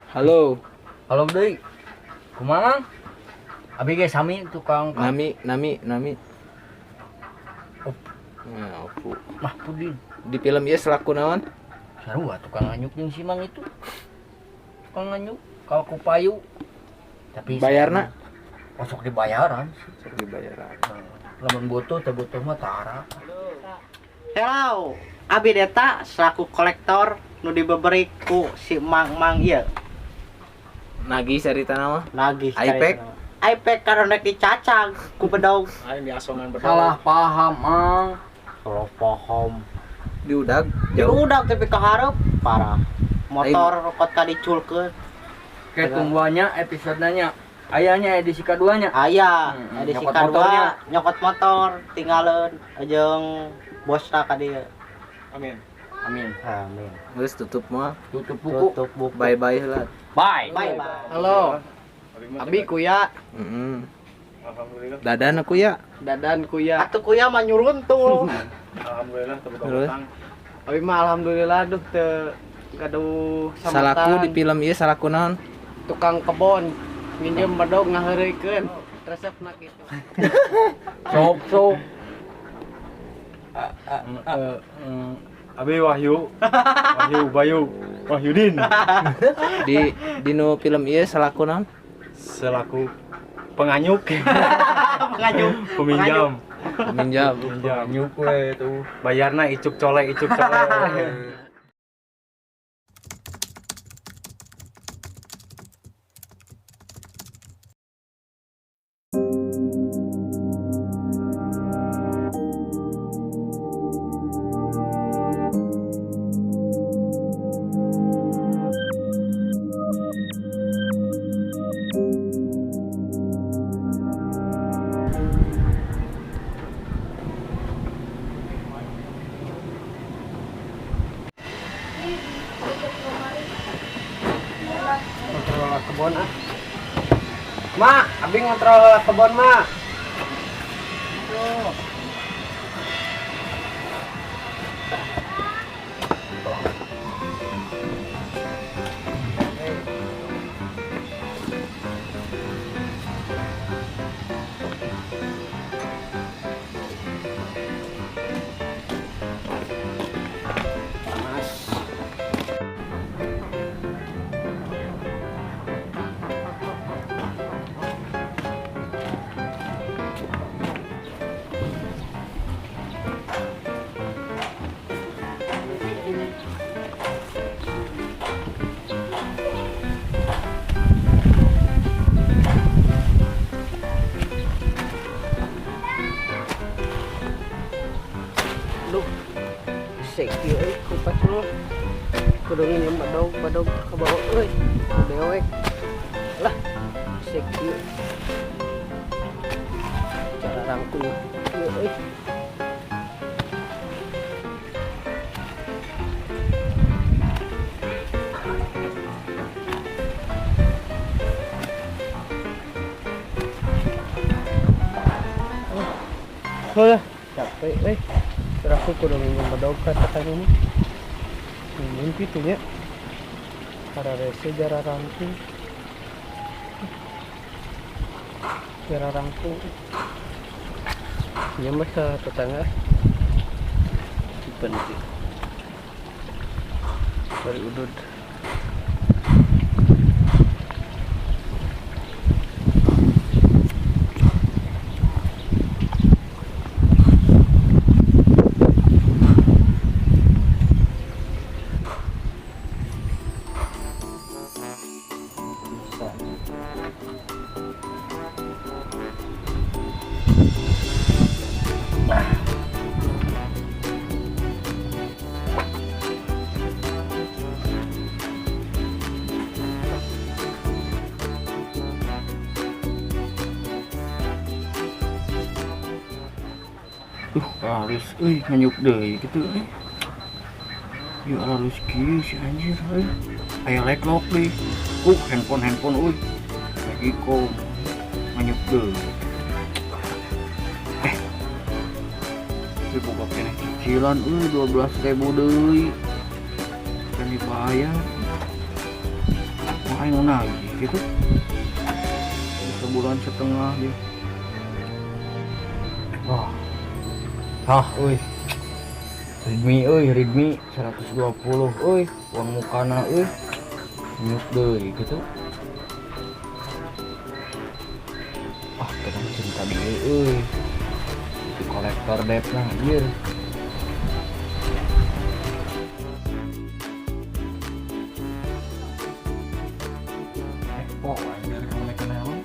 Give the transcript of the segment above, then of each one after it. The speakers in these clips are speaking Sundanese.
Halo. Halo deui. Kumaha, Mang? Abi ge sami tukang Nami nami nami. Op. Nah, Opu. Mahpudin. Di film ieu selaku naon? Sarua tukang nganyuk jeung si Mang itu. Tukang nganyuk ka kupayu. Tapi Bayarna? Osok dibayaran sih. Sok dibayaran. Lamun butuh teh butuh mah tara. Hello, abi deta selaku kolektor nu dibeberi ku si mang-mang ieu. Nagih carita mah. Nagih. Ipek? Ipek karena dicacag ku bedog. Aing diasongan bedog. Salah paham, Mang. Salah paham. Diudag jauh. Udah tapi keharap parah. Motor kot ka diculkeun. Kayak tungguannya episodenya. Ayahnya edisi keduanya. Aya, edisi nyokot kadua motornya. Nyokot motor tinggalin jeung bosna ka dieu. Amin. Amin. Amin. Geus tutup mah. Tutup buku. Tutup buku. Bye bye lah. Bye. Bye bye. Halo. Abi kuya, Heeh. Alhamdulillah. Dadan aku ya. Dadan kuya. Atuh kuya mah nyuruntul. Alhamdulillah terbuka Terus? utang. Abi mah alhamdulillah duh teu gaduh Salaku di samatan. film ieu salaku naon? Tukang kebon nginjem bedog ngaheureuykeun. Resepna kitu. Sok sok. Abi Wahyu. Wahyu Bayu. Wahyudin. Di nu film ieu salaku naon? Selaku penganyuk, Penganyuk. peminjam. Peminjam. Peminjam. Nyuk we tuh. Bayarna icuk cole, icuk cole. Kontrol kebon ah. Ma, abi ngontrol kebon, Ma. Panas. Duh, sek ieu euy kupat lu. Kudu nginjem bedog, bedog kabawa euy. Ku dewek. Lah, sek ieu. Cara rangkul ieu euy. Oh, capek euy. Terus aku kudu nginjem bedog ka tetangga mah. Minjem kitu nya. Kararese jara rangkung. Jara rangkung. Minjem we ka tetangga. Penting. Bari udud. Halus euy nganyuk deui kitu euy. Ieu halus kieu si anjir euy. Aya leklok deui. Handphone euy. Magicom nganyuk deui. Ieu boga keneh cicilan euy 12.000 deui. Can dibayar. Nah, aing nagih gitu. Sebulan setengah dia. Wah. Hah, euy. Redmi euy, Redmi 120 euy, uang mukana euy. Nyuk deui gitu. Ah, kita cinta deui euy. Di kolektor depna anjir. Oh, anjir kamu naik helm.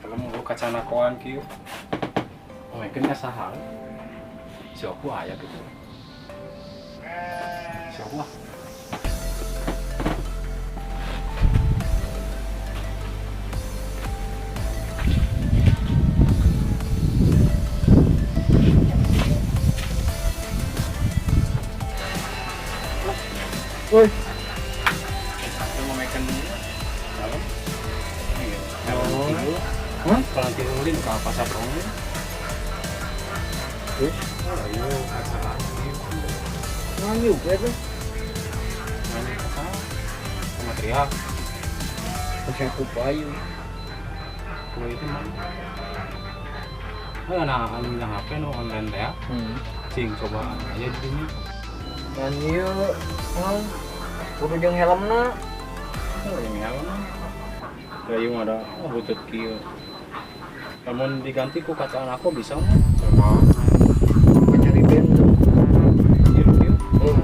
Helm lu kacana koan kieu. Omekeun ka saha? Si Opu aya gitu. Si Opu ah. Woi, Itu ngomekeun helm. Helm tilu. Hah? Kalau tilu ka pasar ronge. Terus? Oh, iya, kasaha. Nganyuk ya tuh. Nganyuk kasaha. Sama teriak. Terus aku payu. Kue itu mah. Nah, anu yang HP nu online teh. Cing coba aja di sini. Dan ieu, oh, kudu jeung helmna. Oh, yang helm. Ya ieu mah ada oh butut kieu. Lamun diganti ku kacaan aku bisa mah. Coba. Cari band. Ieu kieu. Heeh.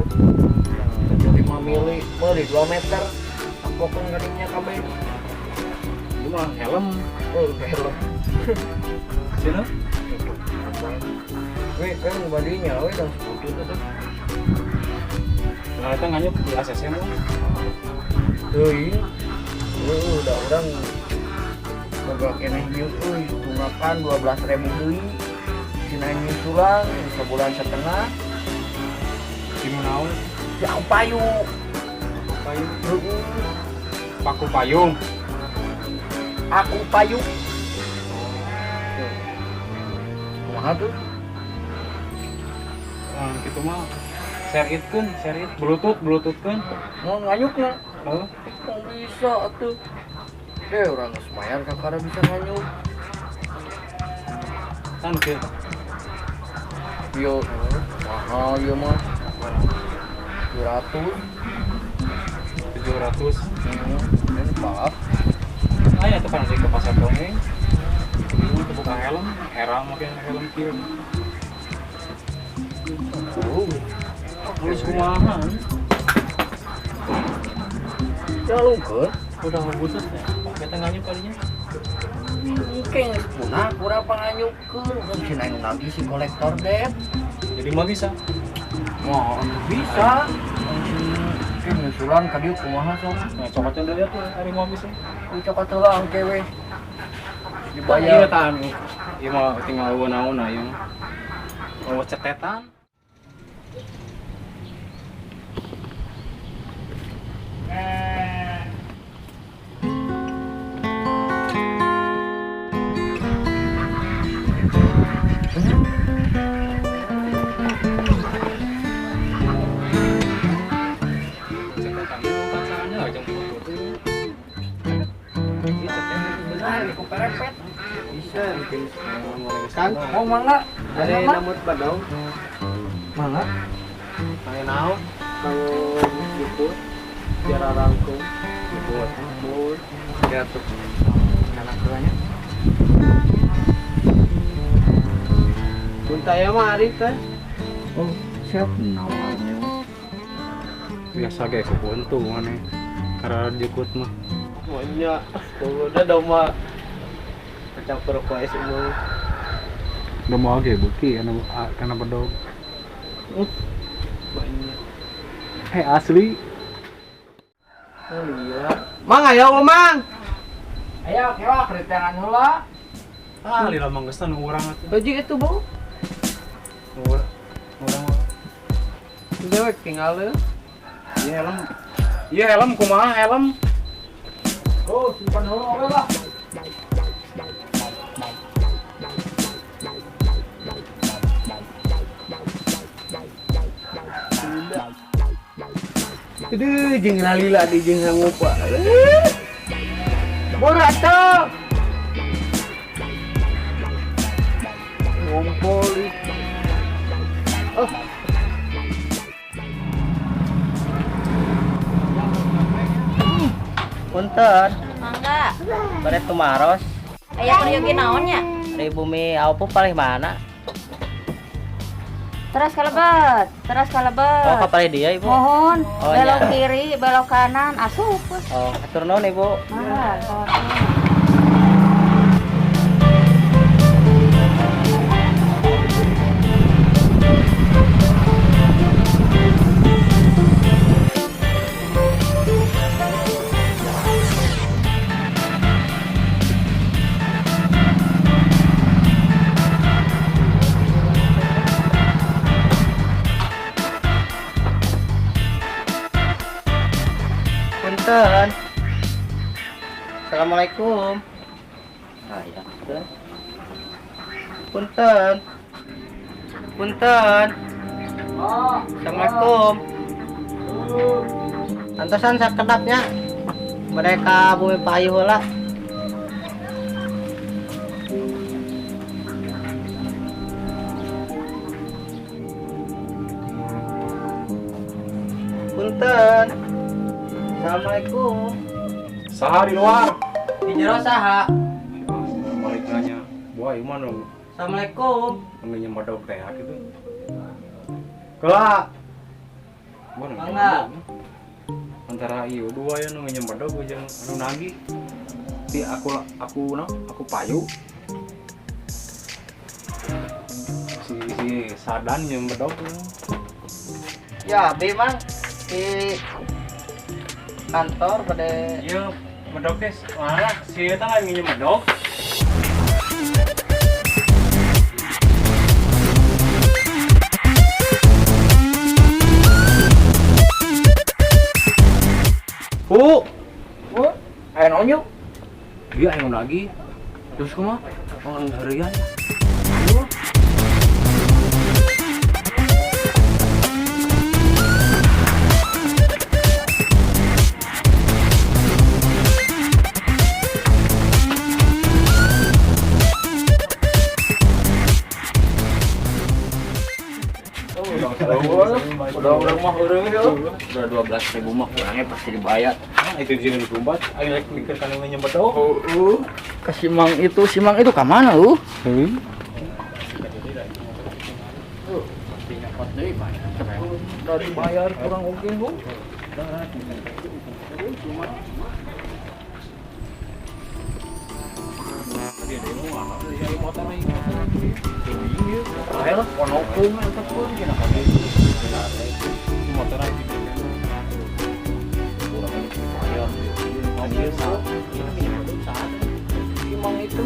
5 mili, meuli 2 meter. Pokon gadinya kabeh. Ieu mah helm. Oh, helm. Sini. Weh, kan badinya we dang seputut tuh. Nah, itu nganyuk di ACC mah. Teuing. Heuh, udah urang boga keneh ieu euy, tunggakan 12.000 deui. Cenah nyusulan sebulan setengah. Di naon? Ya aku payu. Payu. Heueuh. Paku payung. Aku payu. Kumaha tuh? Nah, gitu mah. Share it keun, share it. Bluetooth, bluetooth keun. Mau nganyukna? Heeh. Kok bisa atuh? Urang geus mayar kakara bisa nganyuk. Kan kieu. Ieu mahal ieu mah. 700. 700. Ini maaf. Aya tuh kan ke pasar dongeng. Ieu teu buka helm, era make helm kieu. Oh. Halus kumaha? Jalungkeun. Udah ngebutut ya. Pakai tengahnya kalinya. Mungkin punah kurang panganyukkeun. Urang cenah nu nagih si kolektor dep. Jadi mah bisa. Wah, bisa. Mungkin nyusulan ka dieu kumaha sok. Nah, cokotnya udah lihat tuh hari mau bisa. Ku cokot heula engke we. Dibayar. Dibayar. Iya tahan. Ieu mah tinggal eueuh naon ieu. Oh, cetetan. Bisa bikin Kan, mau mangga? Ada namut badong. Mangga? Pange naon? Kanggo juput biar rangkung. Juput. Mur. Ya tuh. Kanak tulanya. Puntaya mah ari teh. Oh, siap nawarnya. Biasa ge ku untung maneh. Karena jukut mah. Maunya, udah doma campur ku es umum. Doma oge beuki kana bedog. Banyak. Hei asli. Oh gila. Mang ayo Mang. Ayo kewa keritengan heula. Ah, lila mah geus nu urang atuh. Baju itu bau. Urang. Urang. Dewek tinggal leuh. Ieu helm. Ieu helm kumaha helm? Oh, simpan heula we lah. Aduh, jeung lalila di jeung hangupa. Bora tuh. Ngumpul. Oh. Punten. Mangga. Bade tumaros. Aya peryogi naon nya? Di bumi Aupu palih mana? Teras kalebet, teras kalebet. Oh, ka palih dia Ibu. Mohon, oh, belok ya. Kiri, belok kanan, asup. Oh, atur nuhun Ibu. Mangga. Punten. Assalamualaikum. Ah, ya. Punten. Punten. Oh, Assalamualaikum. Antosan sakedapnya. Mereka bumi payu heula. Punten. Assalamualaikum. Saha di luar? Di jero saha? Balik nanya. Buah ieu mah nu. Assalamualaikum. Nu nyemodok teh kitu. Kelak. Mangga. Antara ieu dua ya nu nyemodok jeung anu nagih. Di aku no, aku payu. Si Sadan nyemodok. Ya, abi Mang di kantor pada iya medok teh mana si eta lain nginjem medok. Hu. Hu, aya naon yuk? Iya aya lagi. Terus kumaha? Orang heureyan. Udah orang mah heureung yeuh. Udah 12.000 mah kurangnya pasti dibayar. Nah, itu jeung disumbat, aing rek mikir kana nyebet oh. Heeh. Ka Simang itu ka mana lu? Heuh. Udah dibayar kurang oge lu. Ayo, ponokung eta pun cenah ka dieu. Motor aja kurang dibayar. Simang itu.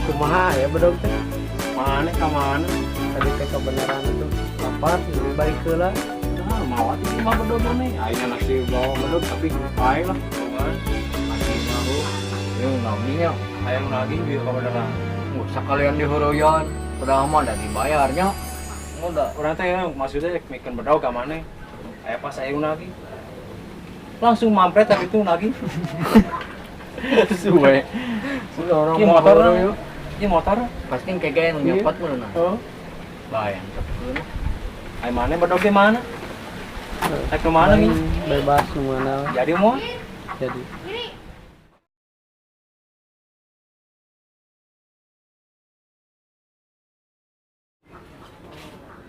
Kumaha ya bedog teh? Mana ka mana? Tadi teh kebenaran itu lapar, lebih baik heula. Nah, mawat itu mah bedog nih. Aing nasi bawa bedog tapi aing lah. Masih mau. Yang naonnya? Hayang nagih bieu kabeneran. Sekalian dihoroyan, padahal mah da dibayarnya. Udah, urang teh maksudnya mikeun bedog ka maneh. Aya pas aya nagih. Langsung mampret tapi itu nagih. Suwe. Sudah orang motor. Ieu motor pasti kege nu nyopot meureun. Heeh. Bayang tepkeun. Ai maneh bedog ge mana? Rek nu mana nih? Bebas nu mana. Jadi moal? Jadi.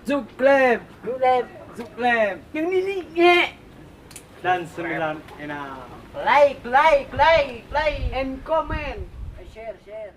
Zuklep, Zuklep, Zuklep. Yang ini nge. Dan 9 enak. Like, like, like, like and comment. Share, share.